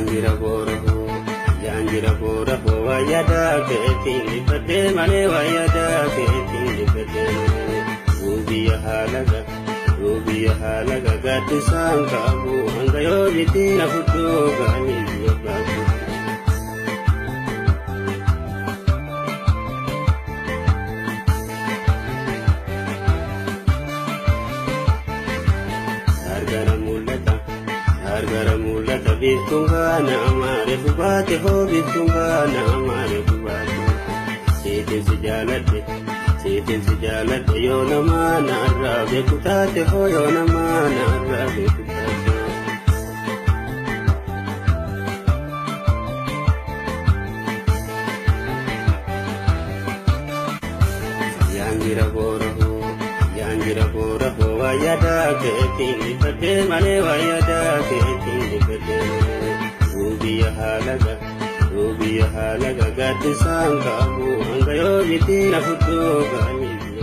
Yaanjira boorahoo yaanjira boorahoo wayyadaa keetiin dhibbadhee malee wayyadaa keetiin dhibbadhee malee Duubiyya haalaga duubiyya haalaga gaaddisaan qabu hanga yoomitti na fudhuu ga'anii biyya baatu. Gargara mul'ata gargara mul'ata biiftuun gaana amaare fubaate hoo biiftuun gaana amaare fubaate. Siitiin si jaaladhe siitiin si jaaladhe yoo namaa naarraa beeku taate hoo yoo namaa naarraa beeku taate. Yaanjira boorahoo yaanjira boorahoo wayyadaa keetiin dhibbadhee malee wayyadaa keetiin dhibbadhee malee Duubiyya haalaga duubiyya haalaga gaaddisaan qabu hanga yoomitti na fudhuu ga'anii.